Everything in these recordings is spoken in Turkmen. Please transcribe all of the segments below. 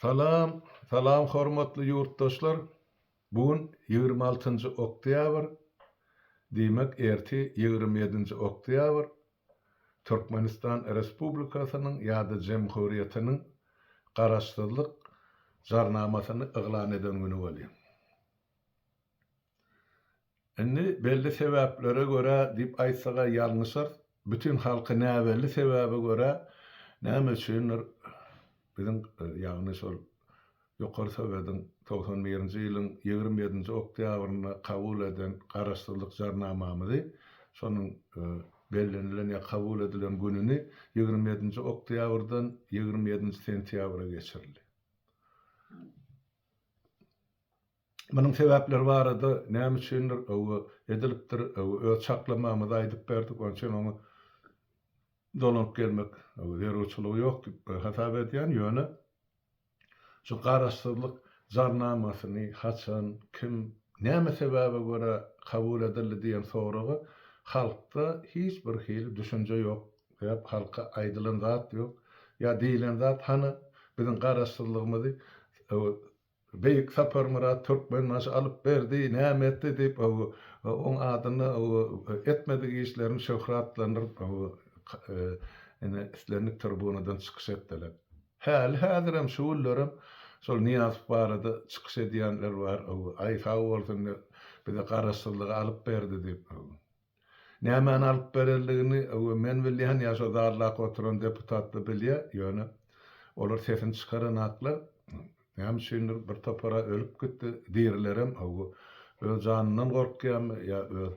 Salam, salam hormatly ýurtdaşlar! Bu gün 26-njy oktýabr, diýmek ertir 27-nji oktýabr Türkmenistan Respublikasynyň ýa-da Jemhuriýetiniň Garaşsyzlyk Jarnamasyny yglan eden güni bolýar. Indi belli sebäplere görä diýip aýtsaga ýalňyşarys. Bütin halky näbelli sebäbe görä näme üçindir biziň ýagny şol Ýokary Sowediň 91-nji ýylyň 27-nji oktýabrynda kabul eden Garaşsyzlyk Jarnamamyzy şonuň bellenilen ýa kabul edilen gününi 27-nji oktýabrdan 27-nji sentýabra geçirildi. Munuň sebäpleri barada näme üçindir öwgi edilipdir, öwgi öz çaklamamyzy aýdyp berdik, onuň üçin oňa dolanyp gelmek zerurçylygy ýok diýip hasap edýän, ýöne şu Garaşsyzlyk Jarnamasyny haçan, kim, näme sebäbe görä kabul edildi diýen soraga halkda hiç bir hili düşünje ýok, sebäp halka aýdylan zat ýok, ýa diýlen zat hany biziň Garaşsyzlygymyzy Beýik Saparmyrat Türkmenbaşy alyp berdi, näme etdi diýip, oň adyna etmedik işlerini şöhratlandyryp, ine, islendik tribunadan çykyş etdiler. Häli-häzirem, şu günlerem şol Nyýazow barada çykyş edýänler bar, aý, sag bolsun, bize garaşsyzlygy alyp berdi diýip. Nämäni alyp berenligini men bilýän ýa şo zaldaky oturan deputat-da bilýär, ýöne olar sesini çykaranaklar. Näme üçindir bir topara ölüp gitdi, dirilerem hawa öz janyndan gorkýarmy ýa öz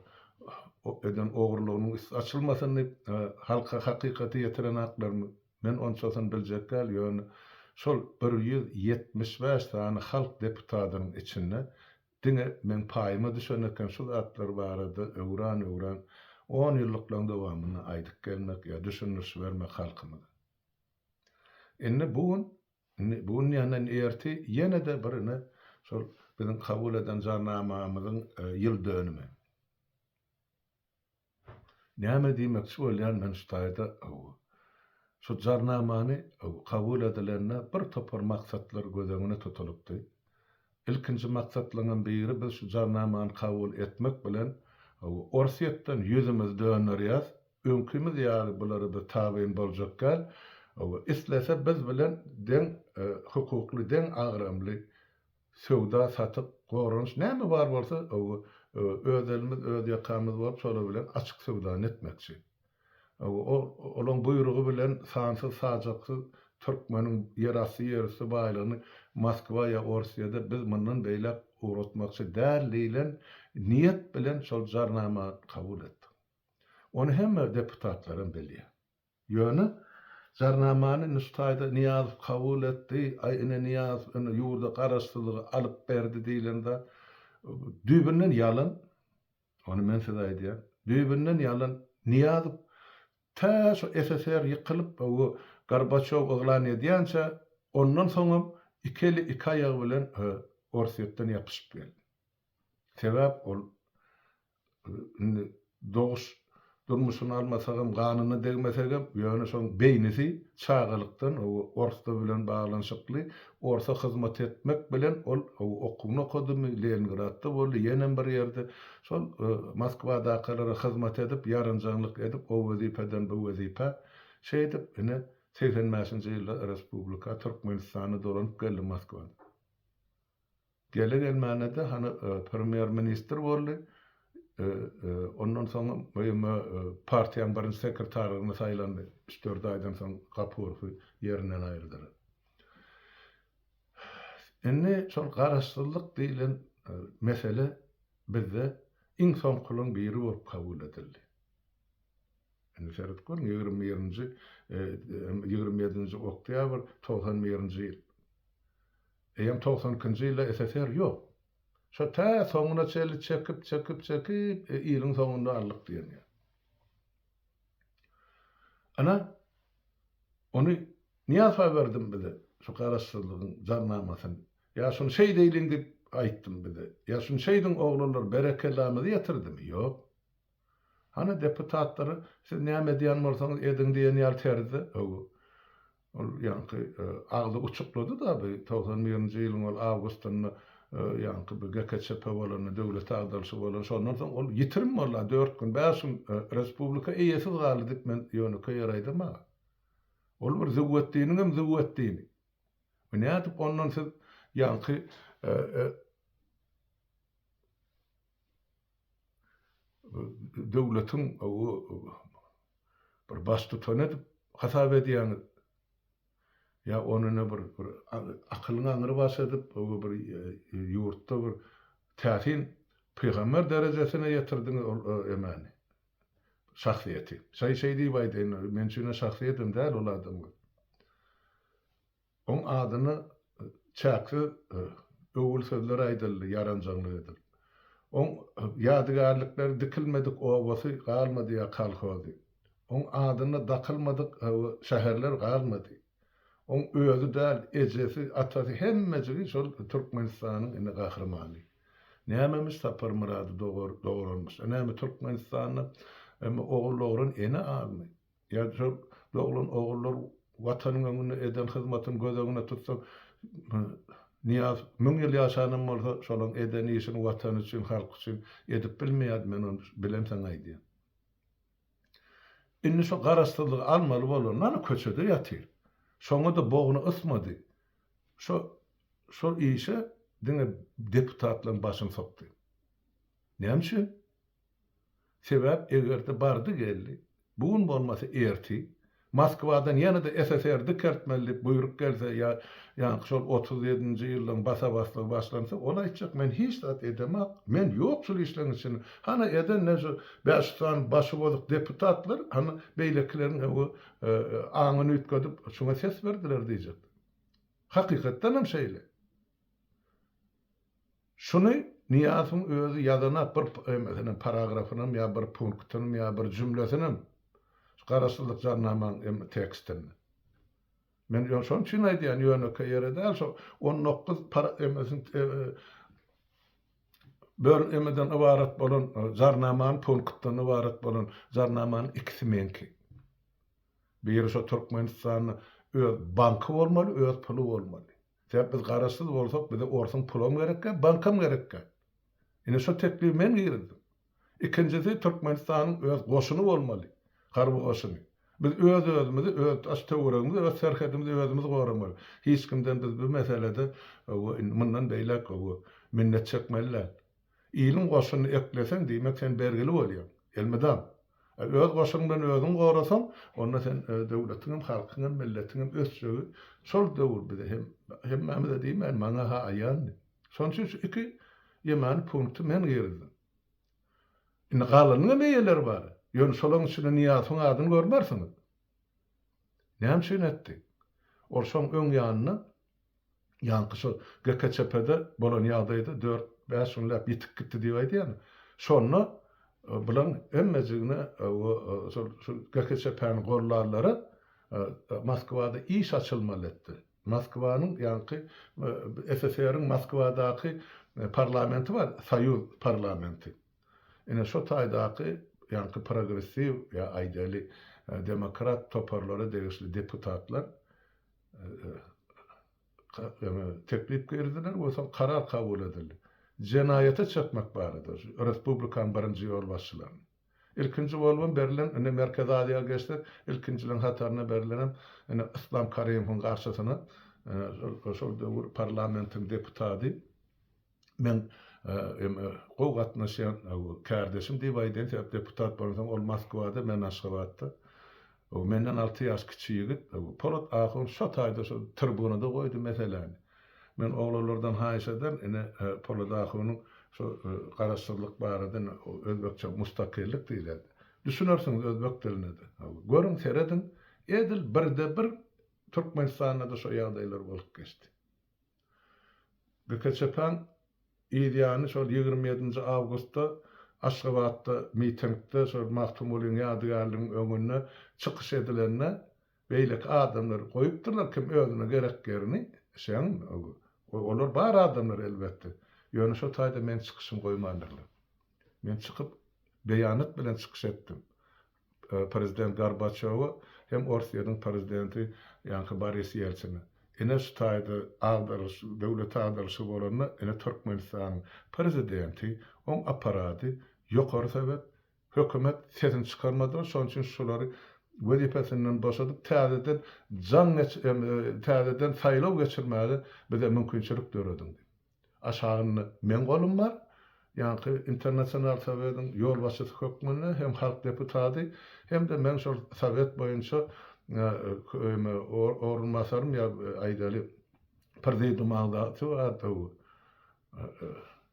eden ogurlygynyň üsti açylmasyn diýip halka hakykaty ýetirenaklarmy, men onçasyny biljek däl, ýöne şol 175 sany halk deputadynyň içinde Diňe meň paýyma düşen eken şu zatlar barada öwran-öwran on ýyllyklaň dowamynda aýdyp gelmek ýa düşündiriş bermek halkymyza. Indi bu gün, indi bu gün diýenden ertir ýene-de bir ine şol biziň kabul eden jarnamamyzyň ýyl dönümi. Näme diýmekçi bolýan men şu taýda hawa. Şu jarnamany kabul edilende bir topar maksatlar göz öňüne tutulypdy. Ilkinji maksatlaryňam biri biz şu jarnamany kabul etmek bilen hawa Orsýetden ýüzümizi dönderýäs, öňkimiz ýaly bulara biz tabyn boljak däl, hawa islese biz bilen deň hukukly, deň agramly Söwda, satyk, goranyş näme bar bolsa öz elimiz, öz ýakamyz bolup şolar bilen açyk söwdany etmekçi. Olaň buýrugy bilen sansyz-sajaksyz türkmeniň ýerasty, ýerüsti baýlygyny Moskwa ýa Orsýede biz mundan beýläk ugratmakçy däl diýlen niýet bilen şol jarnamany kabul etdik. Ony hemme deputatlaram bilýär. Ýöne, jarnamany indi şu taýda Nyýazow kabul etdi, aý ine Nyýazow ine ýurda garaşsyzlygy alyp berdi diýlen zat düýbünden ýalan. Ony men size aýdýan. Düýbünden ýalan. Nyýazow tä şu SSR ýykylyp we Gorbaçýow yglan edýänçä, ondan soňam iki eli iki aýagy bilen Orsýetden ýapyşyp geldi. Sebäp ol indi doguş durmuşyny almasagam, ganyna degmesegem, ýöne şoň beýnisi çagalykdan orsda bilen baglanyşykly, orsa hyzmat etmek bilen ol okuwyny okadymy, Leningradda boldy, ýenem bir ýerde şol Moskwadakylara hyzmat edip, ýaranjaňlyk edip, o wezipeden bu wezipä, şeýdip, ine, 85-nji ýylda respublika Türkmenistana dolanyp geldi Moskwadan. Gele-gelmäne-de hany premýer-ministr boldy. Ondan soňam BM partiýanyň birinji sekretarlygyna saýlandy. Üç-dört aýdan soň Gapurowy ýerinden aýyrdylar. Indi şol garaşsyzlyk diýlen mesele bizde iň soňkularyň biri bolup kabul edildi. Indi seredip görüň, 21-nji, 27-nji oktýabr 91-nji ýyl. Eýýäm 92-nji ýylda SSR ýok. Şo tä soňuna çenli çekip, çekip, çekip, ýylyň soňunda aldyk diýen ýaly. Ana, ony Nyýazowa berdim bize, şu garaşsyzlygyň jarnamasyny. Ýa şuny şeýdeýliň diýip aýtdym bize. Ýa şuny şeýdiň oglanlar, berekellamyzy ýetirdimi? Ýok. Hany deputatlara siz näme edýän bolsaňyz ediň diýen ýaly terzde, hawa. Ol ýaňky agzy uçuklady-da bu 91-nji ýylyň ol awgustynda ýaňky bu GKÇP bolanda, döwlet agdarylyşy bolanda, şondan soň ol ýitirim boldy, dört gün, bäş gün respublika eýesiz galdy diýip men ýönekeý ýer aýdamag. Ol bir züwwetdiniňem züwwetdini. Nädip ondan siz ýaňky döwletiň bir baştutany edip hasap edýäňiz? Ýa ony ne bir bir akylyň aňry baş edip bir ýurtda bir täsin pygamber derejesine ýetirdiňiz ol emäni, şahsyýeti. Şeý şeý diýip aýdaýyn, men üçin-ä şahsyýetem däl ol adam. Oň adyna çäksiz öwgüli sözler aýdyldy, ýaranjaňlyk edilip. Oň ýadygärlikleri dikilmedik obasy galmady ýa kolhozy. Oň adyna dakylmadyk şäherler galmady. Oň özi däl, ejesi, atasy hemmejigi şol Türkmenistanyň indi gahrymany. Nämemiş Saparmyrady dogranmyş. Näme Türkmenistanda ogul dogran ene azmy? Ýa şol doglan ogullar Watanyň öňünde eden hyzmatyny göz öňüne tutsaň, Nyýazow müň ýyl ýaşanam bolsa, şolaň eden işini Watan üçin, halk üçin edip bilmeýärdi, men ony bilemsoň aýdýan. Indi şo garaşsyzlygy almaly bolanda ana köçede ýatyr. Şoňa-da bogny ysmady. Şo şol işe diňe deputatlaryň başyny sokdy. Näme üçin? Sebäp egerde bardy geldi, bu gün bolmasa ertir, Moskwadan ýene-de SSR dikeltmeli diýip buýruk gelse ýa ýaňky şol 37-nji ýyllaň basa-baslygy başlansa, ol aýtjak men hiç zat edemak, men ýok şul işleň içinde, hana eden ne şu 500 sany başy bozuk deputatlar, hany beýlekileriň öňi aňyny üýtgedip şuňa ses berdiler diýjek. Hakykatdanam şeýle. Şuny Nyýazowyň özi ýazanok bir meselem paragrafynam ýa bir punktynam ýa bir jümlesinem şu Garaşsyzlyk Jarnamaň tekstinde. Men şonuň üçin aýdýan ýönekeý ýere däl şo 19 para emesini bölüm emeden ybarat bolan Jarnamanyň punktdan ybarat bolan Jarnamanyň ikisi meňki. Biri şo Türkmenistanda öz banky bolmaly, öz puly bolmaly. Sebäp biz garaşsyz bolsak bize orsuň pulam gerekgä, bankam gerekgä. Ine şo teklibi men girizdim. Ikinjisi Türkmenistanyň öz goşuny bolmaly, harby goşuny. Biz öz özümizi, öz daş töweregimizi, öz serhedimizi özümiz goramaly. Hiç kimden biz bu meselede indi mundan beýläk minnet çekmeli däl. Iliň goşunyny ekleseň, diýmek sen bergili bolýaň. Elmydam. A öz goşunyň bilen özüňi gorasaň, onda sen döwletiňem, halkyňam, milletiňem ösjegi şol döwür bize hem, hemmämize diýmäýin, maňa-ha aýandy. Şonuň üçin şu iki ýemany punkty men girizdim. Indi galanyňam eýeleri bar. Ýöne şolaryň içinde Nyýazowyň adyny görmersiňiz. Näme üçin etdi? Ol şoň öň ýanynda Ýaňky şo GKÇP-de bolan ýagdaýda dört-bäş günläp ýitip gitdi diýip aýdýarlar. Şonda bulaň hemmejigine şol şu GKÇP-ni gollanlara Moskwada iş açylmaly etdi. Moskwanyň ýaňky SSR-iň Moskwadaky parlamenti bar, Soýuz parlamenti. Ine şo taýdaky ýaňky progressiw ýa aýdaly demokrat toparlara degişli deputatlar teklip girizdiler we soň karar kabul edildi. Jenaýata çekmek barada şu respublikanyň birinji ýolbaşçylaryny. Ilkinji bolubam berlen, indi Merkezi Aziýa geçsek, ilkinjileriň hataryna berlenem ine Yslam Karimowyň garşysyna şol döwür parlamentiň deputady Men gowy gatnaşýan kärdeşim diýip aýdaýyn, sebäp deputat bolansoň ol Moskwada, men Aşgabatda. Menden alty ýaş kiçi ýigit. Polat ahun şo taýda şo tribunada goýdy meseläni. Men oglanlardan haýyş ederin, ine Polat ahunyň şo garaşsyzlyk barada ine özbekçe mustakillik diýilýär. Düşünersiňiz özbek diline-de. Görüň, serediň, edil birde-bir Türkmenistanda-da şo ýagdaýlar bolup geçdi. GKÇP-niň yz ýany şol 27-nji awgustda Aşgabatda mitingde şol Magtymgulyň ýadygärliginiň öňünde çykyş edilende beýleki adamlar goýupdyrlar kim özüne gerek ýerini şeň olar bar adamlar elbetde ýöne şo taýda meň çykyşymy goýmandyrlar. Men çykyp beýanat bilen çykyş etdim. Prezident Gorbaçýowa hem Orsýetiň prezidenti ýaňky Boris Ýeltsine. Ine şu taýda agdarylyş, döwlet agdarylyşy bolanda ine Türkmenistanyň prezidenti, oň apparady, Ýokary Sowet, hökümet sesini çykarmadylar, şonuň üçin şulary wezipesinden boşadyp täzeden jaň täzeden saýlaw geçirmäge bize mümkinçilik dörediň diýip. Aşagynda meň golum bar, ýaňky Internasional Sowediň ýolbaşçysy hökmünde hem halk deputady, hem-de meň şol Sowet boýunça orunbasarym ýa aýdaly prezidium agzasy bardy,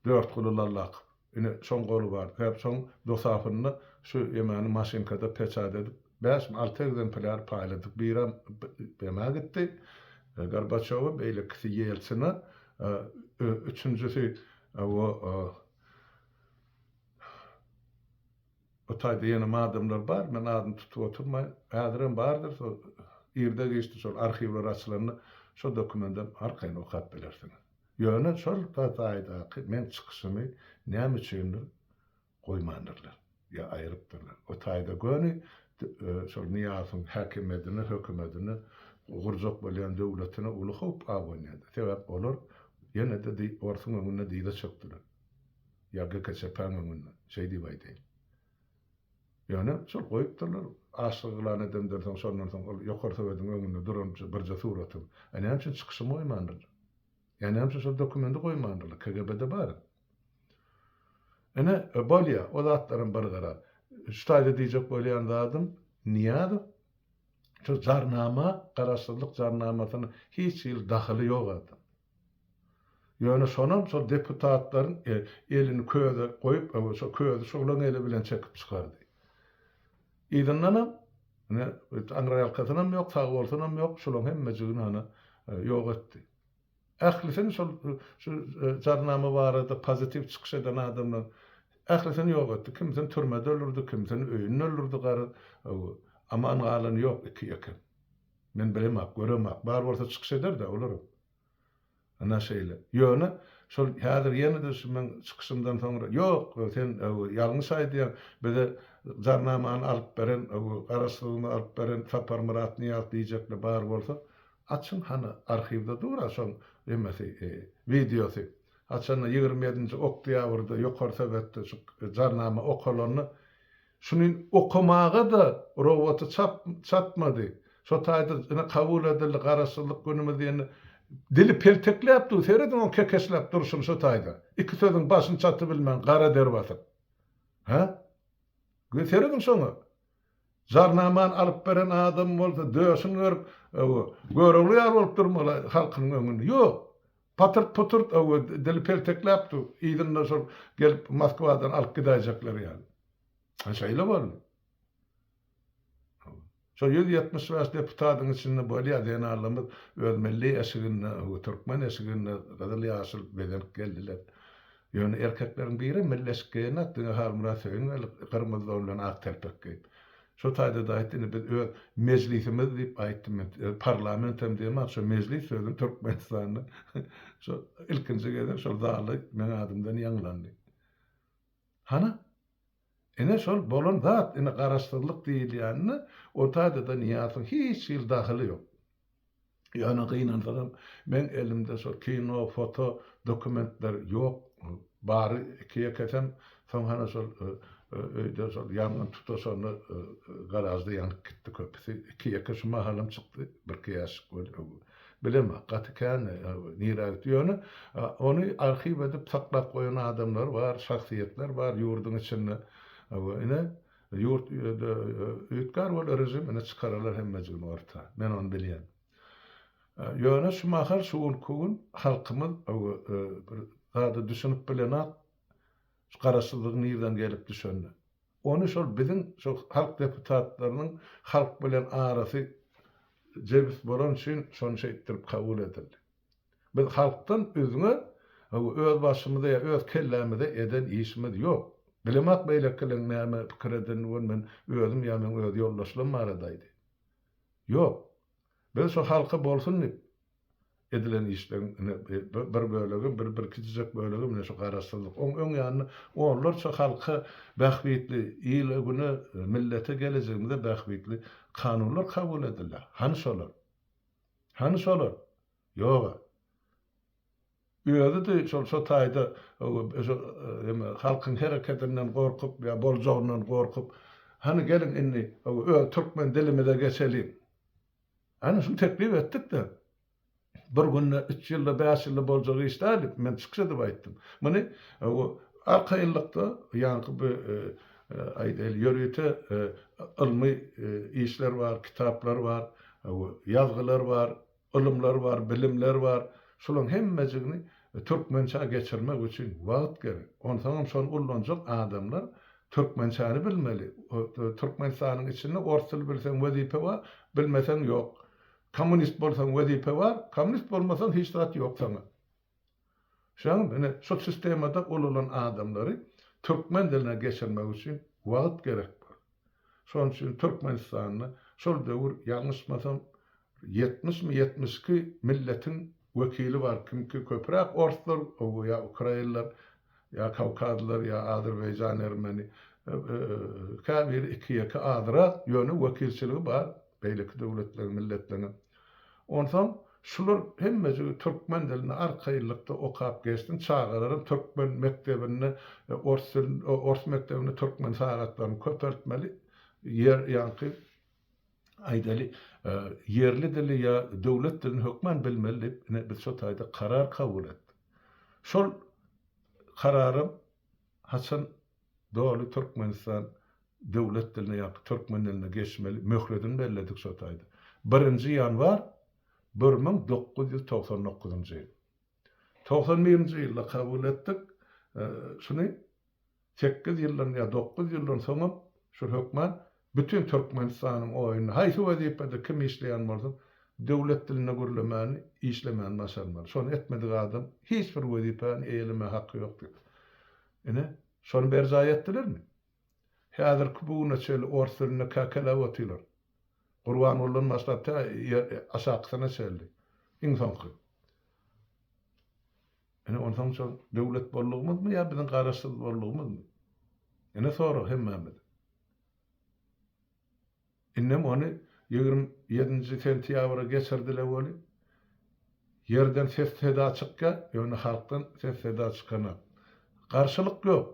Dörtguly Lallakow. Ine, şoň goly bar. Sebäp şoň dosafynda şu ýemäni maşinkada peçat edip, bäşmi, alty ekzemplýar paýladyk. Birem BM-ä gitdi, Gorbaçýowa, beýlekisi Ýeltsine, üçünjisi o o taýda ýene adamlar bar, men adyny tutup oturmaýyn. Häzirem bardyr, şol irde-giçde şol arhiwler açylanda şo dokumendem arkaýyn okap bilersiňiz. Ýöne şol taýdaky meň çykyşymy näme üçindir goýmandyrlar ýa aýrypdyrlar. O taýda göni şol Nyýazowyň häkimiýedine, hökümedine, gurjak bolýan döwletine uly howp abanýardy. Sebäp olar ýene-de orsuň öňünde dyza çökdüler. Ýa GKÇP-niň öňünde, şeý diýip aýdaýyn. Ýöne şol goýupdyrlar. Açlyk yglan edenden soň, şondan soň ol Ýokary Sowediň öňünde duran birje suratym. A näme üçin çykyşymy goýmandyrlar? Ýa näme üçin şol dokumendi goýmandyrlar? KGB-de bar. Ine, bolýa, o zatlaram bir gyra. Şu taýda diýjek bolýan zadym, Nyýazow şu jarnama, garaşsyzlyk jarnamasyna hiç hili dahyly ýok adam. Ýöne şonam şol deputatlaryň elini köze goýup, şo közi şolaň eli bilen çekip çykardy. Yzyndanam, ine, aňryýalkasynam ýok, sagbolsunam ýok, şolaň hemmejigini hany ýok etdi. Ählisini şol şu jarnama barada pozitiw çykyş eden adamlaryň ählisini ýok etdi. Kimisini türmede öldürdi, kimisini öýünde öldürdi garaz, aman galany ýok iki-ýeke. Men bilemok, göremok. Bar bolsa çykyş eder-dä olaram. Ynha şeýle. Ýöne şol häzir ýene-de şu meň çykyşymdan soňra, Ýok, sen ýalňyş aýdýaň, bize Jarnamany alyp beren, Garaşsyzlygymyzy alyp beren Saparmyrat Nyýazow diýjekler bar bolsa, açyň hany arhiwde dur-a şoň hemmesi, wideosy. Haçanda 27-nji oktýabrda Ýokary Sowetde şu Jarnama okalanda, Şuny okamaga-da rowaty çatmady. Şo taýda ine kabul edildi Garaşsyzlyk günümiz diýende dili peltekläp dur, serediň oň kekeçläp durşuny şo taýda. Iki sözüň başyny çatybilmän gara der basyp. Hä? Serediň şoňa. Jarnamany alyp beren adam bolsa döşüni gerip, Görogly ýaly bolup durmaly halkynyň öňünde. Ýok. Patyrt-puturt dili peltekläp dur. Yzynda şol gelip Moskwadan alyp gidäýjekler ýaly. Şeýle boldy. Şo 175 deputatyň içinde bolýar zenanlarymyz öz milli eşiginde, türkmen eşiginde gyzyl-ýaşyl bezenip geldiler. Ýöne erkekleriň birem milli eşik geýenok, diňe Halmyrat Söýün geldi gyrmyzy don bilen ak telpek geýip. Şo taýda-da aýtdy, indi biz öz mejlisimiz diýip aýtdym men, parlament hem diýemok, şo mejlis sözüni Türkmenistanda şo ilkinji gezek şol zalda meň adymdan ýaňlandy. Hana, ine şol bolan zat, ine garaşsyzlyk diýilýänine o taýda-da Nyýazowyň hiç hili dahyly ýok. Ýöne gynansagam, meň elimde şol kino, foto dokumentler ýok. Bary iki-ýekesem, soň hana şol öýde şol ýangyn tutaşanda garažda ýanyp gitdi köpüsi. Iki-ýeke şu mahalam çykdy, birki ýaşik weli. Bilemok, gaty kän nirä gitdi. Ýöne ony arhiw edip saklap goýan adamlar bar, şahsyýetler bar ýurduň içinde. Ine, ýurt üýtgär bol režim, ine çykararlar hemmejigini orta. Men ony bilýän. Ýöne şu mahal, şu günki gün halkymyz bir zada düşünip bilenok, şu garaşsyzlygyň nirden gelip düşenini. Ony şol biziň şol halk deputatlarynyň halk bilen arasy jebis bolany üçin şony şeýtdirip kabul edildi. Biz halkdan üzňe öz başymyza ýa öz kellämize eden işimiz ýok. Bilemok beýlekileň näme pikir edenini ol men özüm ýa meň öz ýoldaşlarym barada aýdaýyn. Ýok. Biz şo halka bolsun diýip edilen işleriň ine bir bölegi, bir bir kiçijek bölegi mine şu garaşsyzlyk. Oň öň ýanynda onlarça halka bähbitli, ile-güne, millete, gelejegimize bähbitli kanunlar kabul edildi. Hany şolar? Hany şolar? Ýog-a. Özi-de şol şo taýda şo eme halkyň hereketinden gorkup ýa boljagyndan gorkup, hany geliň indi öz türkmen dilimize geçeliň. Ana şuny teklip etdik-de. Bir günde, üç ýylda, bäş ýylda boljak iş däl diýip, men çykyş edip aýtdym. Muny arkaýynlykda ýaňky bu aýdaýly ýörite ylmy işler bar, kitaplar bar, ýazgylar bar, ylymlar bar, bilimler bar. Şularyň hemmejigini türkmençä geçirmek üçin wagt gerek. Onsoňam şony ullanjak adamlar türkmençäni bilmeli. Türkmenistanyň içinde ors dili bilseň wezipe bar, bilmeseň ýok. Kommunist bolsaň wezipe bar, kommunist bolmasaň hiç zat ýok saňa. Şoň ine şu sistemada ulalan adamlary türkmen diline geçirmek üçin wagt gerek bar. Şonuň üçin Türkmenistanda şol döwür ýalňyşmasam ýetmişmi 72 milletiň wekili bar kimki köpräk orslar ýa ukrainler ýa kawkazlylar ýa azerbaýjan ermeni käbiri iki ýeke azrak ýöne wekilçiligi bar beýleki döwletleriň milletleriň. Onsoň şular hemmejigi türkmen dilini arkaýynlykda okap geçsin, çagalaram türkmen mekdebinde ors dilini ors mekdebinde türkmen sagatlaryny köpeltmeli, ýer ýaňky aýdaly ýerli dili ýa döwlet dilini hökman bilmeli diýip ine biz şo taýda karar kabul etdik. Şol kararam haçan Doly Türkmenistan döwlet diline ýa türkmen diline geçmeli möhledini belledik şo taýda. Birinji ýanwar 1999-njy ýyl. 91-nji ýylda kabul etdik. Şuny sekiz ýyldan ýa dokuz ýyldan soňam şu hökman bütin Türkmenistanyň oýunda haýsy wezipede kim işleýän bolsun döwlet dilinde gürlemäni, işlemäni başarmaly. Şony etmedik adam hiç bir wezipäni eýelemäge haky ýok diýip. Ine, şony berjaý etdilermi? Häzirki bu güne çenli ors dilinde käkeläp otyrlar. Gurbangulydan başlap tä aşakysyna çenli. Iň soňky. Ine, onsoň şol döwlet boldugymyzmy ýa biziň garaşsyz boldugymyzmy? Ine sorag hemmämize. Indem ony 27-nji sentýabra geçirdiler weli, ýerden ses-seda çykýar, ýöne halkdan ses-seda çykanak. Garşylyk ýok.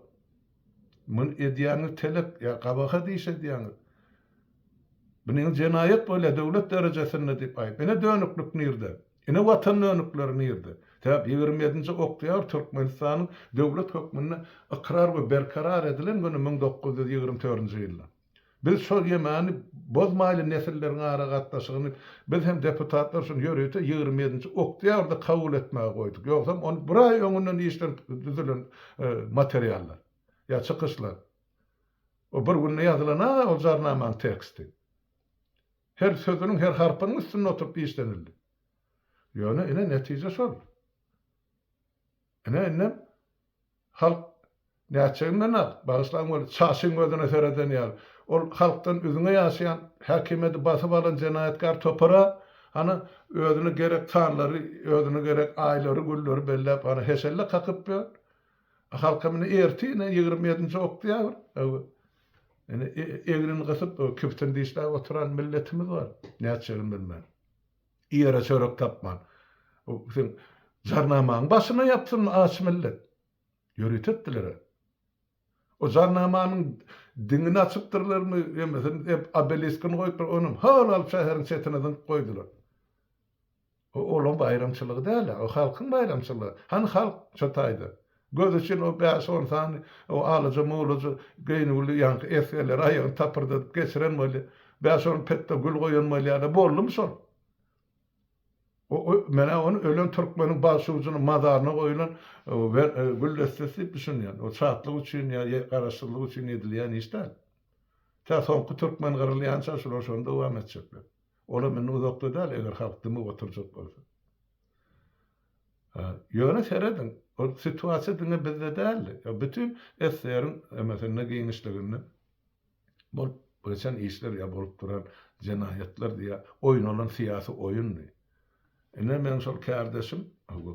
Muny edýäňiz telek ýa gabahat iş edýäňiz. Bunyň jenaýat bolýar döwlet derejesinde diýip aýyp. Ine dönüklik nirde? Ine watan dönükleri nirde? Sebäp 27-nji oktýabr Türkmenistanyň döwlet hökmünde ykrar we berkarar edilen güni 1924-nji ýylda. Biz şol ýemany bozmaýly nesilleriň aragatnaşygyny biz hem deputatlar üçin ýörite 27-nji oktýabrda kabul etmäge goýduk. Ýogsam ony bir aý öňünden işlenip düzülen materiallar ýa çykyşlar. O bir günde ýazylan-a ol jarnamanyň teksti. Her sözüniň, her harpynyň üstünde oturyp işlenildi. Ýöne ine netije şol. Ine indem Halk nätjegini bilenok, bagyşlaň weli, çaşyň gözüne sereden ýaly. Ol halkdan üzňe ýaşaýan, häkimiýeti basyp alan jenaýatkär topara, hany, özüne gerek sanlary, özüne gerek aýlary, günleri belläp, hany, heşelle kakyp ýör. Halkam indi ertir, ine, 27-nji oktýabr, ine, egrini gysyp, kibtini dişläp oturan milletimiz bar, nätjegini bilmän. Iýere çörek tapman. Sen jarnamaň başyna ýapsyn aç millet. Ýörite etdiler-ä. O jarnamanyň diňini açypdyrlarmy, hemmesini hep obeliskini goýupdyr, onam hol alyp şäheriň çetine zyňyp goýdular. O olaň baýramçylygy däl-ä, o halkyň baýramçylygy. Hany halk şo taýda? Göz üçin o bäş-on sany o alaja-mulaja geýnüwli ýaňky esgerleri aýagyny tapyrdadyp geçiren bolýar. Bäş-on petde gül goýan bolýar-da, boldumy şol? O men-ä ony ölen türkmeniň başujuna, mazaryna goýlan gül dessesi diýip düşünýän. O şatlyk üçin ýa garaşsyzlyk üçin edilýän iş däl. Tä soňky türkmen gyrylýança şular şony dowam etjekler. Olam indi uzakda däl, eger halk dymyp oturjak bolsa. Ýöne serediň, ol situasiýa diňe bizde däldi. Bütin SSR-iň emesinde, giňişliginde bolup geçen işler ýa bolup duran jenaýatlar diýä, oýnalan syýasy oýundy. Ine meň şol kärdeşim,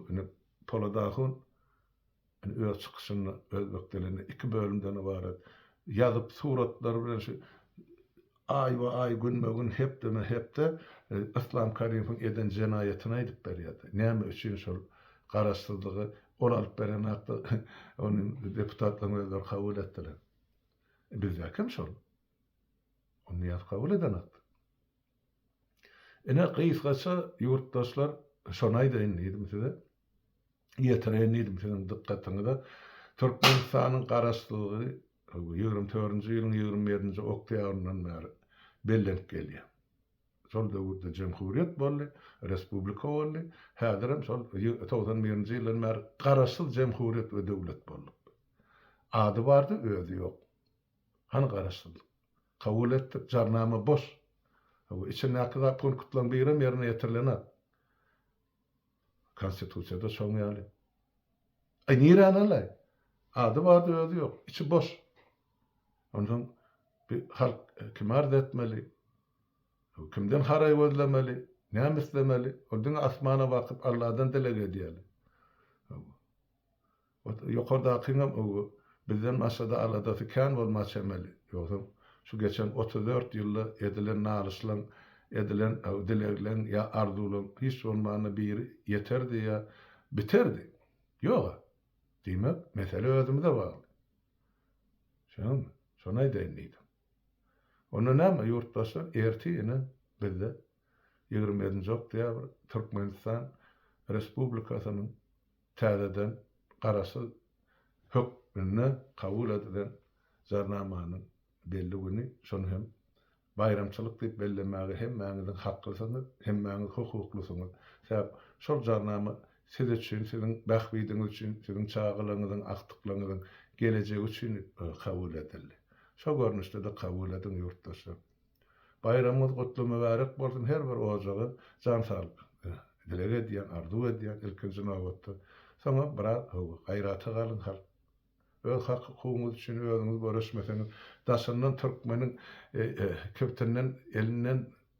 ine Polat ahun ine öz çykyşynda özbek dilinde iki bölümden ybarat ýazyp suratlar bilen şu. Aýba-aý, günbe-gün, hepdeme-hepde Yslam Karimowyň eden jenaýatyny aýdyp berýärdi. Näme üçin şol garaşsyzlygy ol alyp beren hakda ony deputatlaryň özleri kabul etdiler. Bizdäkem şol. Ony Nyýazow kabul edenokdy. Ine, gysgaça ýurtdaşlar, şony aýdaýyn diýdim size. Ýetireýin diýdim siziň dykgatyňyza. Türkmenistanyň Garaşsyzlygy 24-nji ýylyň 27-nji oktýabryndan bäri bellenip gelýär. Şol döwürde jemhuriýet boldy, respublika boldy. Häzirem şol 91-nji ýyldan bäri Garaşsyz jemhuriýet we döwlet bolduk. Ady bardy, özi ýok. Hany garaşsyzlyk? Kabul etdik, jarnama boş. Hawa, içindäki zat punktlaryň birem ýerine ýetirilenok. Konstitusiýada şoň ýaly. Aý, niräni alaý? Ady bardy, özi ýok. Içi boş. Onsoň bi halk kime arz etmeli? Kimden haraý gözlemeli? Näme islemeli? Ol diňe asmana bakyp Alladan dileg edýäli. Hawa. Ýokardakyňam bizden başga-da aladasy kän bolma çemeli. Ýogsam şu geçen 34 ýylda edilen nalyşlaň, edilen dilegleň ýa arzuwlaň hiç bolmanda biri ýeterdi ýa biterdi. Ýog-a. Diýmek, mesele özümize bagly. Şoňmy? Şony aýdaýyn diýdim. Onda näme, ýurtdaşlar, ertir ine bizde 27-nji oktýabr Türkmenistan Respublikasynyň täzeden Garaşsyz hökmünde kabul edilen Jarnamanyň belli güni, şony hem baýramçylyk diýip bellemäge hemmäňiziň haklysyňyz, hemmäňiz hukuklysyňyz. Sebäp şol Jarnama siz üçin, siziň bähbidiňiz üçin, siziň çagalaryňyzyň, agtyklaryňyzyň gelejegi üçin kabul edildi. Şo görnüşde-de kabul ediň ýurtdaşlar. Baýramyňyz gutly mübärek bolsun her bir ojaga jan saglyk dileg edýän arzuw edýän ilkinji nobatda soňam biraz hawa gaýrata galyň halk öz hak hukugyňyz üçin özüňiz göreşmeseňiz daşyndan türkmeniň kibtinden elinden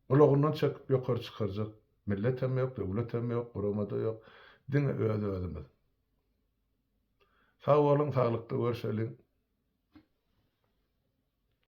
gulagyndan çekip ýokary çykarjak milletem ýok döwletem ýok guramada ýok diňe öz özümiz sag boluň saglykda görşeliň.